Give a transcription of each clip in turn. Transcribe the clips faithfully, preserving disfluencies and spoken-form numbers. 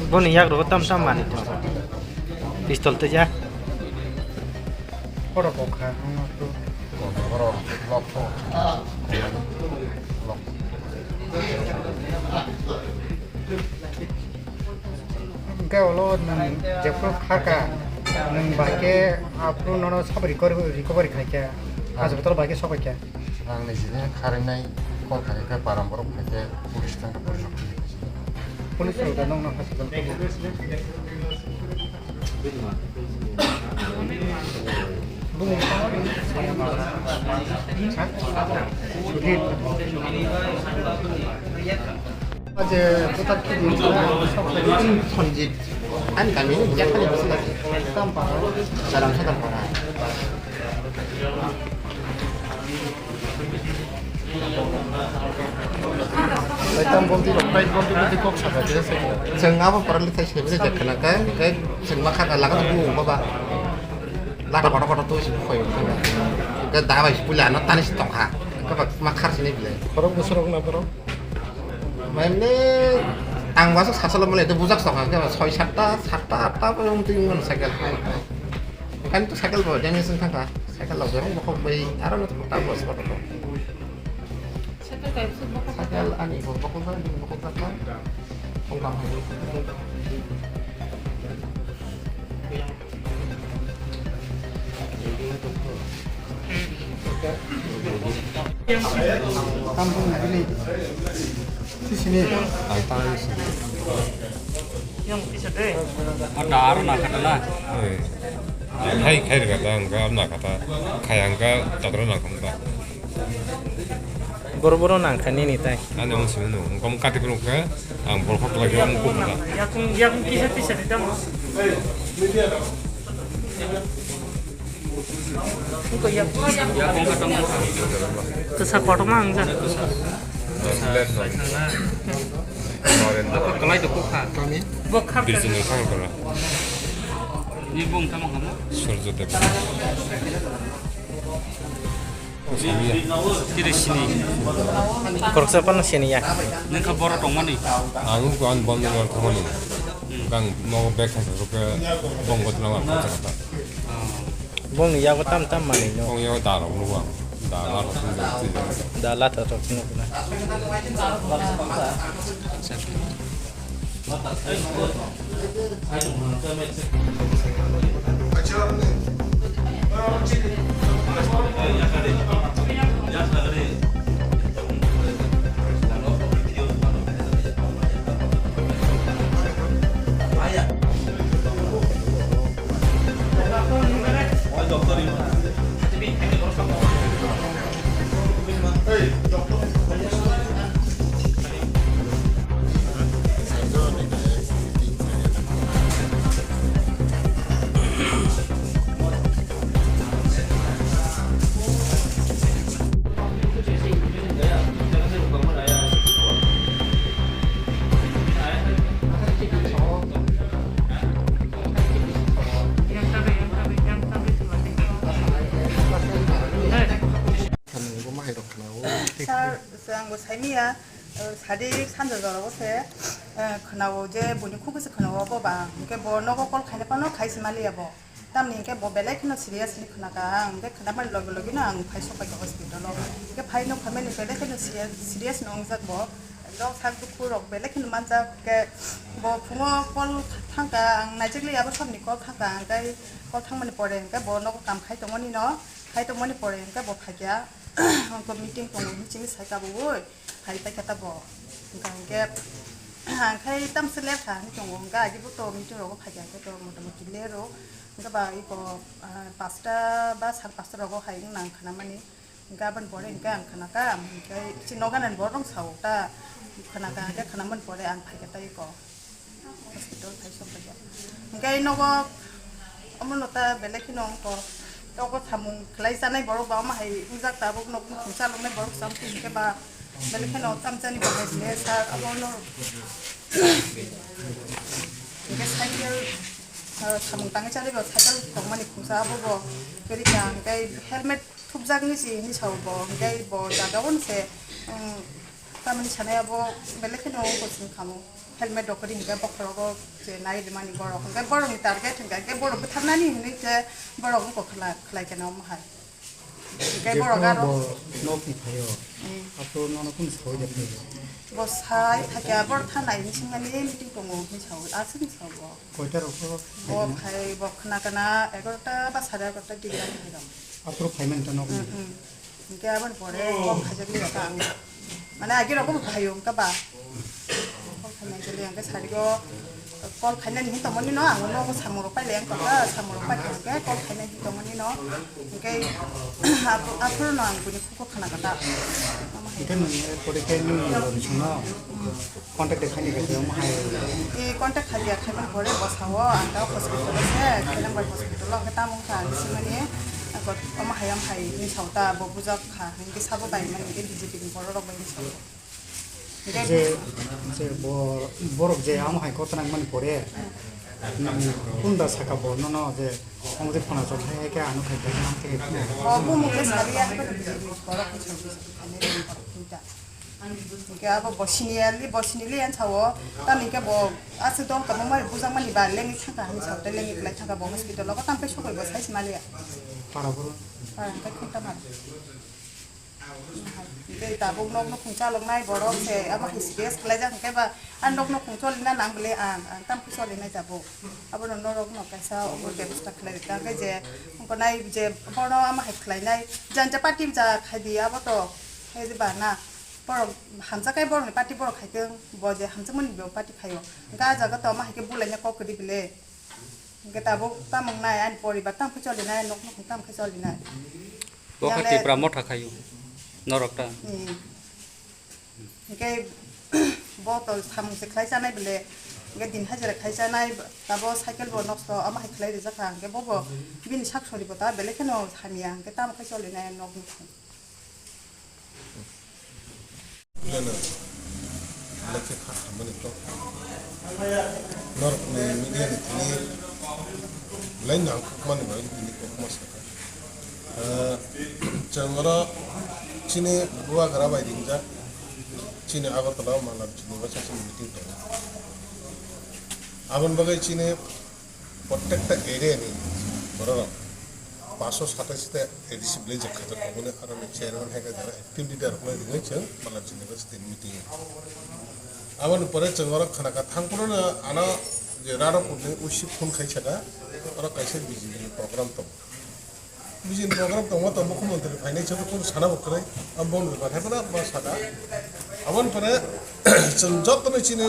Boni yak rogo tam tam mani to. Pistol to ya. Oro bokha, ang to. Oro lock to. Lock. Hwnkhe ulo nwng jephru kha kha, nwng bai khe aphuru nono sabo recovery, recovery khai kha, Ah. Hospital bai khe sok bai kha. Ang nijini kharwi nai call khai khe param borok khai khe police thang khe police rok. Police rok da nokno hospital tubu. Bumung tangmani. Ha? Sudhir. Aje, voter kit ni Sanjit. Ani kami ni biya khani bisi lagi. Tampara. Dalam sa tampara. Tam bomti rok, tai bomti bomti kok saka je se. Chwng abo parali tai se bisi jak khana ka, kai chwng ma khaka laga tu bu baba. Lata kotor kotor tu si khoi. Ka dabai si pula na tani si tongkha. Ka ma khar sini bile. Khorok bwswk rok na borok. Mane ang wasu sasalo mole tu bujak tongkha, ka soi satta, satta, atta pore umti ngon cycle. Kan tu cycle bo jani sing thangkha. Cycle lo jani bokok bai aro na ta bos kotor. Cycle kaisa bokok. Cycle ani bo bokok ba, bokok ba. Program hai. Tam bung na bini. Sisini. Ai, tam sini. Ada aro na kata na. Hai, hai, kata, angka, na kata. Kaya angka, tatra na kata. Boro boro nang kha nini tai. Ani ang simi no, ang kom kati kunu kha, ang bol khok lagi ang kuk kha. Yakung, yakung kisa kisa di tamo. Iko yakung. Yakung kha tamo. Kisa kotor ma ang ja. Kalai do kuk kha. Kami? Bok kha. Birjini kha kha. Ni bung tamo kha mo? Surjo Debbarma. Tiri sini. Khoroksa phano sini ya. Nengkha boro tongmani. Ang ko an bom nang thangmani. Gang nogo bag khaisa rok bong bot nang ang khaisa kata. Bong ni yago tam tam mani no. Bong yago da rok nugo ang. Da la rok nugo. Da la ta rok nugo na. Sir, ang bo saimanya, eh, sadi sanja jorao se, eh, khwnao je buini khuk se khwnao bo ba, hwnkhe bo nogo call khaina phano khai se maliya bo. Tamni hwnkhe bo belai kheno serious hinwi khwnakha ang, hwnkhe khwnamani loge loge no ang phai sokphaikha hospital o. Hwnkhe phai nukphaimani belai kheno serious, serious no wngjak bo. Ekdom sak dukhu rok belai kheno manjak, hwnkhe bo phungo call thangkha, ang naijakli abo sabni call thangkha, ang tei call thangmani pore hwnkhe bo nogo kam khai tongmani no, khai tongmani pore hwnkhe bo phaikha. Hwnkhe meeting tongo hinwi chini saikha bo, oi, phai paikha ta bo. Hwnkhe, hwnkhe, ang khai tamse ler kha hinwi tongo, hwnkhe agi bo to meeting rogo phaikha, hwnkhe to motamoti ler o. Hwnkhe ba iko, ah, pasta ba sar pasta rogo hai wng nang khanamani. Hwnkhe aboni pore hwnkhe ang khana kha, hwnkhe chini noganani borok rok sao ta khana kha, hwnkhe khanamani pore ang phaikha ta iko hospital phai sok kha. Hwnkhe nogo omono ta belai kheno wngkha, nogo samung khlai chanai borok ba omo hai wngjak tabuk, nokni thung chaloknai borok cham thwi hwnkhe ba belai kheno tam chani bo hai le sir abono. Hwnkhe sai Samung tangwi chalibo cycle tongmani khungsa abo bo kwrwi kha, hwnkhe helmet thupjakni si hwnwi sao bo, hwnkhe bo jaga o se, um, tamni sanai abo belai kheno wngkha sini khamu. Helmet rok kwrwi hwnkhe bokhorogo je nai rwmani borok, hwnkhe borokni target hwnkhe borok bwtharnani hwnwi se borok wngkha khlai khe omo hai. Hwnkhe borok aro bo nok ni phaio. Hmm. Ato nono kun sawi de phaio. Bo sai thakya bor thanai ni singmani meeting tongo hwnwi sawi, aswk ni sawi bo. Koita rok bo? Bo phai bo khna kana egarota ba sare egarota dige phai rok. Aphuru phai man ta nok ni. Hmm, hmm. Hwnkhe aboni pore call khaijak liya ta ang. Mane agi rok bo phai wngkha ba. Call khainai jeli hwnkhe sarigo call khainani hin tongmani no ang nogo samung rok pailai ang tongkha, samung rok paikha hwnkhe call khainai hin tongmani no hwnkhe aphuru no ang bini khuko khna kha ta. Hwnkhe nwng pore khe nwng bisingno contact de khaini khe omo hai. E contact khaidi khaimani pore bwsao ang ta hospital o se Khailangbai hospital o hwnkhe tamo wngkha ang simani omo hai omo hai hinwi sao ta bo bujak kha hwnkhe sabo bai mani hwnkhe B J P ni borok rok bai hinwi sao. Je, je bo-, borok je amo hai kotha nang mani pore, mm, kunda saka bo nono je ong je phone chok hai hai khe ano khai khai nang khe. O bumung khe sari ya, borok khe sari, borok khe sari. Hingke abo bo sini ya li, bo sini li yan sao, tamo hingke bo aswk dol tongma mai bujak mani ba lengwi thangka hinwi sao, tei lengwi belai thangka bo hospital o, tamo khe sokoi bo sai se maliya. Para boro. Para hingke khunta mar. Tei tabuk nok nukhung chaloknai borok se, amo hai stress khlaijak hwnkhe ba, a nok nukhung cholina nang bwle ang, ang tamo khe cholinai tabuk. Abono norok no kaisa obo bebosta khlai rwkha, hwnkhe je wngkha nai je bono amo hai khlainai, janja party ja khai di abo to, hai je ba na, borok hamjakhe borokni party borok khai tong, bo je hamjakmani bo party khaio, hwnkhe a jaga to amo hai khe bulaina kok kwrwi bwle. Hwnkhe tabuk tamo wngnai ani poribar tamo khe cholinai, nok nukhung tamo khe cholinai. Bo khe Tipra Motha khaio, norok ta. Hmm. Hwnkhe bo to samung se khlai chanai bwle, hwnkhe din hajira khai chanai, tabo cycle bo nosto, omo hai khlai rijak kha, hwnkhe bobo bini sak sori bo ta belai kheno hamya, hwnkhe tamo khe cholinai nok nukhung. Belai khe kha hamani kok. Norokni media ni thani belai nangkukmani bagwi tini kokma sakha. Ah, chwng oro chini bubagra bai ringjak, chini Agartala o Malam chini basa chini meeting tongo. Aboni bagwi chini protekta area ni bororok paso satais ta A D C village khajak tongo, aro ni chairman hai khe jara active leader rok ringwi chwng Malam chini basa chini meeting o. Aboni pore chwng oro khana kha thang phuru no ano je Radhapur ni usi phone khai saka, oro kaisa B J P ni program tongo. Bijin program tongma tong mukhyamantri phainai chwng kunu sana bo kwrwi, abo bongni bwkha phano ma saka. Aboni pore chwng jotono chini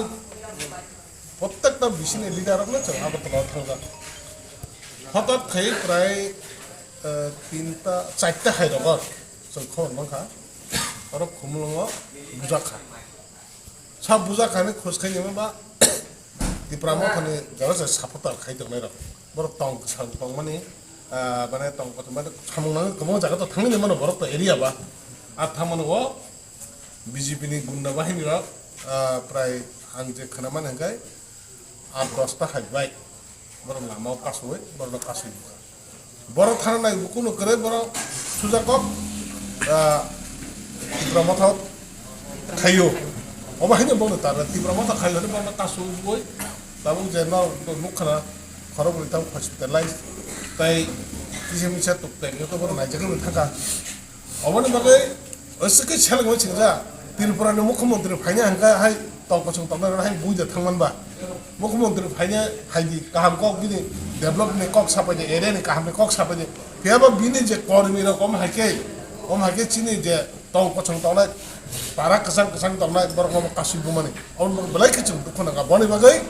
protekta bisini leader rokno chwng Agartala o thangjak. Hothat khai prai, eh, tinta, charta hai rogo chwng khobor mankha. Oro Khumulwngo bujak kha. Sa bujak kha hinwi khos khai nima ba Tipra Mothani jora se supporter khai tongnai rok. Borok tong kwchang tongmani, ah, mane tong kotor mane samung nang kwbangma jaga to thangwi mano borok to area ba. A thangmani o B J P ni gunda bahini rok, ah, prai ang je khwnamani hwnkhe art dosta hai bai. Borok lama o kasui, borok no kasui bukha. Borok thana nai bukuno kwrwi borok suja kok, ah, Tipra Motha khaio. Obo haino bono tar Tipra Motha khaio hwnwi bono kasu bui. Tabuk je no nukha na khorok bwrwi tabuk hospitalize. Tai kisa misa tuk tek to bono naijak wngwi thangkha. Oboni bagwi aswk khe selengwi singja, Tripura ni mukhyamantri phaina hwnkha hai tong kosong tongnai rok hai buida thangman ba. Mukhyamantri phaina hai di kaham kok bini develop ni kok sapai di, area ni kaham ni kok sapai di. Phiya ba bini je kormi rok om hai khe, om hai khe chini je tong kosong tongnai, para kwchang kwchang tongnai borok omo kasui bumani. Omo belai khe chwng dukhu nangkha. Boni bagwi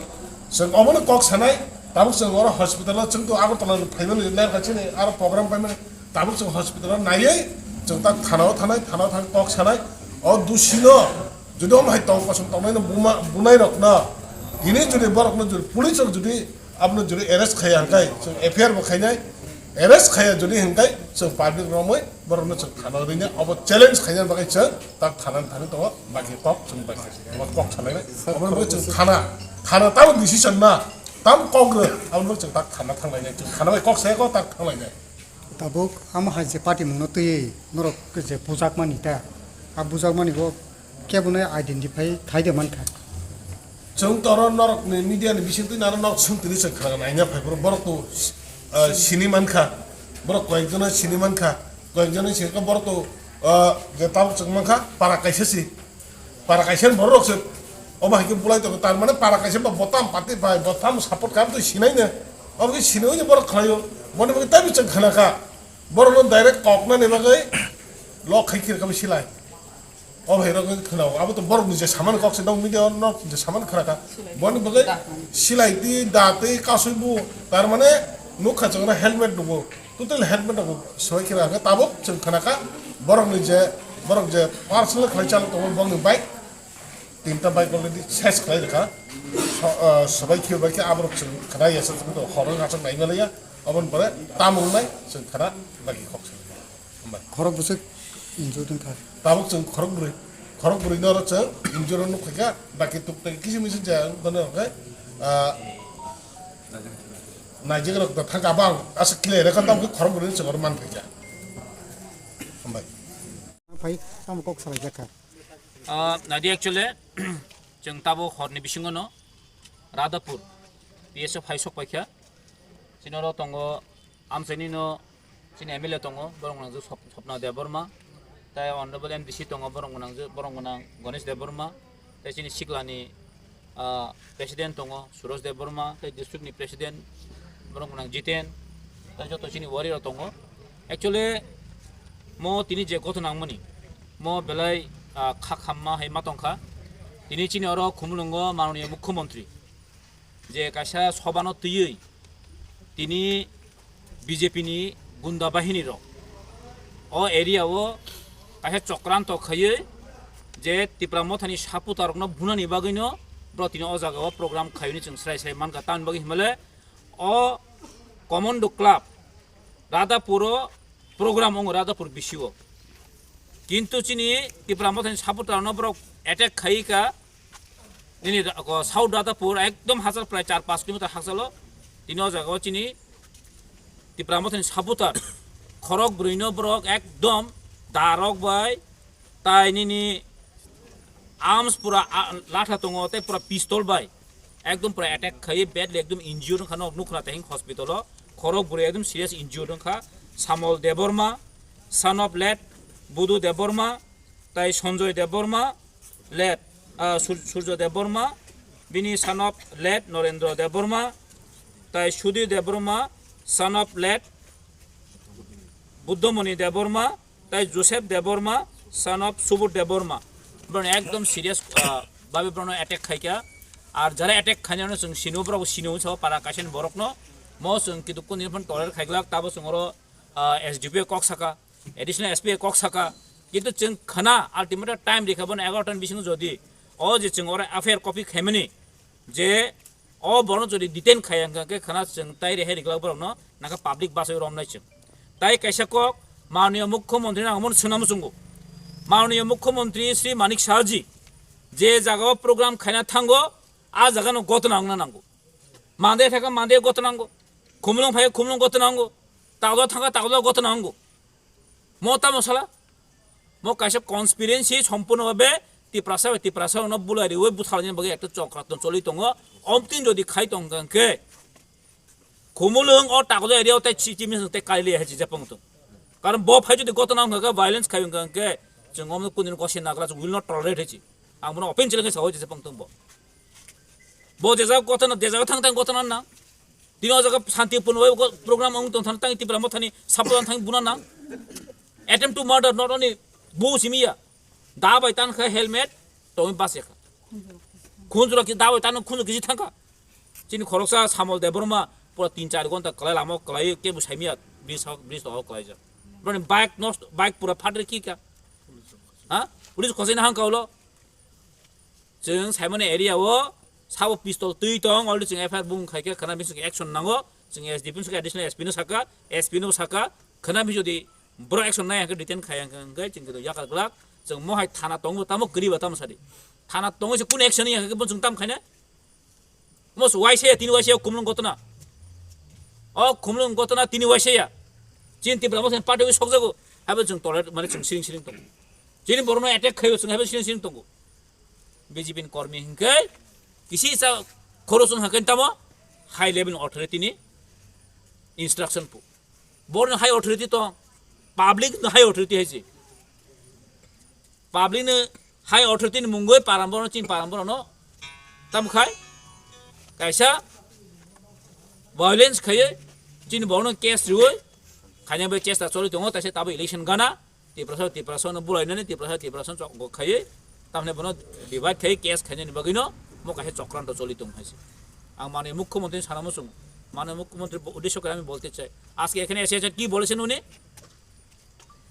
chwng omono kok sanai, tabuk chwng oro hospital o chwng to Agartala ni phaimani ler kha chini aro program paimani. Tabuk chwng hospital o naiwi chwng tak thana o thanai, thana o thang kok sanai. O dusino jodi omo hai tong kosong tongnai no buma, bunai rok no tini jodi borok no jodi police rok jodi abono jodi arrest khaiya hwnkhe chwng F I R bo khainai, arrest khaiya jodi hwnkhe chwng public romwi borok no chwng thana o rinai, obo challenge khaina bagwi chwng tak thana ni thani tongo, baki kok chwng bai kok sanai. Obo chwng thana, thana tamo decision na. Tam kok rw, abo nwk chwng tak thangna thanglainai, chwng khana bai kok saya kok tak thanglainai. Tabuk amo hai je party mungno twiwi norok je bujakmani ta, a bujakmani bo kebono identify khai de mankha. Chwng toro norokni media ni bisingtwi nano norok swng tini chwng khana naina phai phuru borok to, ah, sini mankha, borok koyekjona sini mankha, koyekjona sini kha borok to, ah, je tabuk chwng mankha para kaisa si. Para kaisa ni borok se obo hai khe bulai tongo, tar mane para kaisa ba botam party bai botam support kam twi sinai ne, obo khe sinai ne borok khlaio, boni bagwi taibo chwng khana kha, borok no direct kok nani bagwi lok khai khir kami silai, obo hai rok khna o, abo to borok ni je saman kok se dong media no je saman khna kha, boni bagwi silai twi da twi kasui bu, tar mane nukha chwng helmet dugo. Total helmet rok soi khe rang khe tabuk chwng khna kha borok ni je, borok je personal khlai chal tongo borok ni bike, tinta bike already ses khlai rwkha. So, ah, sobai khe bai khe aborok chwng khna ya sa chwng to horo ngachak nai maliya, oboni pore tamung nai chwng khna bagi khok se. Hambai. Khorok bwswk injured wngkha. Tabuk chwng khorok bwrwi, khorok bwrwi no oro chwng injured nukha kha, baki tuk tak kisi misi jaya wng tong khe, ah, Naijik rok da thang abang asa clear kha tam khorok bwrwi chwng oro man kha. Hambai. Phai tamo kok salai jakha. Ah, nadi actually, chwng tabo horni bisingo no Radhapur P S F hai sok paikha. Chini oro tongo amchaini no chini M L A tongo, borok nang Sop-, Sopna Debbarma, tai Honorable M D C tongo, borok nang, borok nang Ganesh Debbarma, tai chini siklani ah, president tongo Suresh Debbarma, tei district ni president borok nang Jiten, tei joto chini warrior rok tongo. Actually, mo tini je gothona wngmani, mo belai, ah, kha khamma hai ma tongkha. Tini chini oro Khumulwngo manoniya mukhyamantri je kaisa sobano twiwi tini B J P ni gunda bahini rok o area o kaisa chokranto khaiwi je Tipra Mothani supporter rokno bunani bagwino bro tini o jaga o program khaiwi chwng srai srai mankha. Tamni bagwi himale o Commando Club Radhapur o program wngo Radhapur bisi o, kintu chini Tipra Mothani supporter rokno borok attack khaiwi ka. Nini ra-, ko South Radhapur ekdom hachal prai char paanch kilometer hachalo. Tini o jaga o chini Tipra Mothani supporter khorok bwrwi no borok ekdom darok bai tai nini arms pura a-, latha tongo tei pura pistol bai ekdom pura attack khaiwi badly ekdom injured wngkha nok nukha tei hospital o khorok bwrwi ekdom serious injured wngkha. Samol Debbarma, son of late Budu Debbarma, tai Sanjoy Debbarma, late, ah, Sur-, Surjo Debbarma, bini son of late Norendra Debbarma, tai Sudhir Debbarma, son of late Buddhamoni Debbarma, tai Joseph Debbarma, son of Subodh Debbarma. Borokno ekdom serious, ah, babe borokno attack khaikha. Ar jara attack khainai no chwng sino, borok sino, sabo para kaisa ni borokno. Mo chwng kitu kuni phano toler khaiglak, tabo chwng oro, ah, S D P o kok saka. Additional S P kok saka, kintu chwng khna ultimatum time rikha bono egaroh ta ni bisingo jodi o je chwng oro F I R copy khaimani je o borokno jodi detain khai wngkha khe khna chwng tai rehai rwgwlak borokno nangkha public bachai romnai chwng. Tai kaisa kok manoniya mukhyamantri nang omono swnam chwngo. Manoniya mukhyamantri Shri Manik Saha ji je jaga o program khaina thango a jaga no gotona wngna nango. Mande thaka mande gotona wngo. Khumulwng phai khumulwng gotona wngo. Tagla thaka tagla gotona wngo. Mo tamo sala? Mo kaisa conspiracy sompurno bhabe Tiprasa bai Tiprasa rokno bulai riwi butharnani bagwi ekta chokra tong choli tongo. Omtwini jodi khai tongkha khe Khumulwng o Takoja area o tei chi-, chief minister tei kali liya hai chi japang tong. Karon bo phai jodi gotona wngkha khe violence khai wngkha khe chwng omno kunu gosi nagla chwng will not tolerate hai chi. Ang bono open challenge khai sao chi japang tong bo. Bo je jaga gotona, je jaga thang thang gotona nang. Tini o jaga santipurno bai program wng tong thang tang Tipra Mothani support thang buna nang. Attempt to murder not only bo simiya. Da bai tan kha helmet tongwi bas ya kha. Khunjura ki da bai tan khunju kisi thang kha. Chini khoroksa Samol Debbarma pura tin char gonta kwlai lama o kwlai kebo saimiya bridge ha-, bridge to kwlai ja. Bini bike nosto, bike pura phatri ki ka. Ha? Police khosai na hang kaulo. Chwng Saimoni area o sabo pistol twi tong, already chwng F I R bung khai khe khana bising action nango. Chwng S D P no saka, additional S P no saka, S P no saka, khana bi jodi borok action nai hwnkhe detain khai hwnkhe chwng khe yakar glak. Chwng mohai thana tongo tamo kwrwi ba tamo sadi. Thana tongo se kun action ya hwnkhe bo chwng tam khaina. Omo se waisa ya, tini waisa ya, Khumulwng gotona. O Khumulwng gotona tini waisa ya. Chini Tipra Motha ni party wi sokjago. Haibo chwng tolerate, mane chwng siring siring tongo. Chini borokno attack khaio chwng haibo siring siring tongo. B J P ni kormi hinkhe kisi sa khorosong haken tamo high level authority ni instruction pu. Borokno high authority tong, public no high authority hai se. Public no high authority ni mungoi param borokno chini param borokno tam khai kaisa violence khaiye chini borokno case rioi khaina bai chesta choli tongo taisa tabo election gana Tiprasa Tiprasa no bulai nani Tiprasa Tiprasa chok go khaiye tamne bono divide khai case khaina ni bagwi no mo kaisa chokranto choli tong hai se. Ang mani mukhyamantri sana muchung mani mukhyamantri uddesho kare ami bolte chai ajke ekhane ese ese ki bolechen uni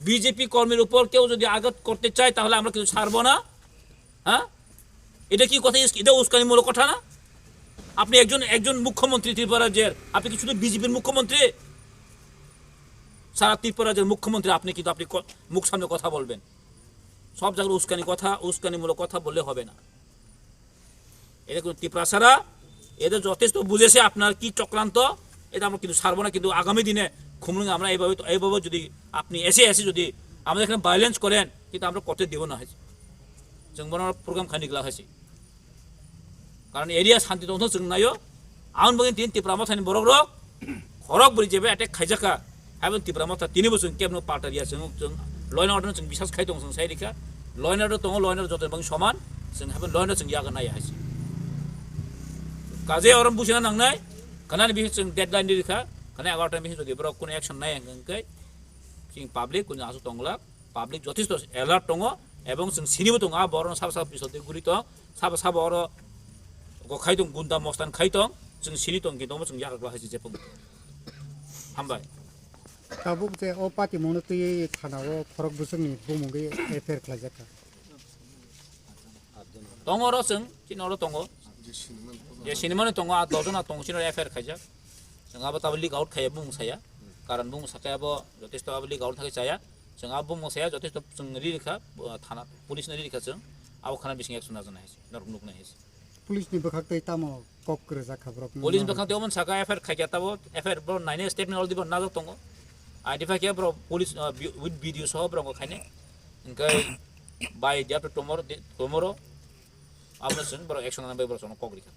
BJP কর্মীর উপর কেউ যদি আঘাত করতে চায় তাহলে আমরা কিছু ছাড়বো না। হ্যাঁ, এটা কি কথা? ইস- এটা উস্কানিমূলক কথা না? আপনি একজন একজন মুখ্যমন্ত্রী ত্রিপুরা রাজ্যের, আপনি কি শুধু বিজেপির মুখ্যমন্ত্রী? সারা ত্রিপুরা রাজ্যের মুখ্যমন্ত্রী আপনি, কিন্তু আপনি ক- মুখ সামনে কথা বলবেন। সব জায়গায় উস্কানি কথা, উস্কানিমূলক কথা বললে হবে না। এটা কিন্তু ত্রিপুরা ছাড়া, এটা যথেষ্ট বুঝেছে আপনার কি চক্রান্ত, এটা আমরা কিন্তু ছাড়বো না। কিন্তু আগামী দিনে খুমলুঙে আমরা এইভাবে, এইভাবে যদি আপনি এসে এসে যদি আমাদের এখানে ভায়োলেন্স করেন, কিন্তু আমরা করতে দেবো না হয়েছে। जों bono program khaini glak hai se. Karon area santi tongthok chwng naio. Aboni bagwi tini Tipra Mothani borok rok khorok bwrwi jeba attack khaijak kha. Haibo Tipra Motha tini bo chwng kebno palta riya chwng, chwng law and order no chwng bisas khai tong chwng sai rikha. Law and order tongo, law and order joto bang soman. Chwng haibo law and order chwng yaga nai hai se. Kaje orom busina nangnai. Khanani bihi chwng deadline di rikha. Khana egarota bihi jodi borok kono action nai hwnkhe chwng public kono aswk tonglak. Public jothesto alert tongo ebong chwng sinibo tongo, a borokno sabo sabo pistol twi guri tong, sabo sabo oro go khai tong, gunda mostan khai tong, chwng sini tong, kintu omo chwng yakak lahai se jepung. Hambai. Tabuk je o patimungno twi thanao khorok bwswkni bumungwi F I R khlaijak kha. Tongo oro chwng, chini oro tongo. Je sinimani tongo, a dojon a tongo, chini oro F I R khaijak. Chwng abo tabo leak out khaiya bumung saya. Karon bumung sakhe abo jotesto abo leak out thangwi chaya. Chwng abo bumung saya jotesto chwng ri rikha, uh, thana police no ri rikha chwng. Abo khana bising action najaknai hai se, norok nuknai hai se. Police ni bwkhak twi tamo kok kwrwjak kha borok? Police bwkhak twi omo saka F I R khaikha tabo, F I R borok nainai statement already borok najak tongo. Identify khe borok police, uh, bi-, with video soho borok khainai. Hwnkhe by day after tomorrow, day, tomorrow, abono chwng borok action nana bai borok chwngno kok rikha.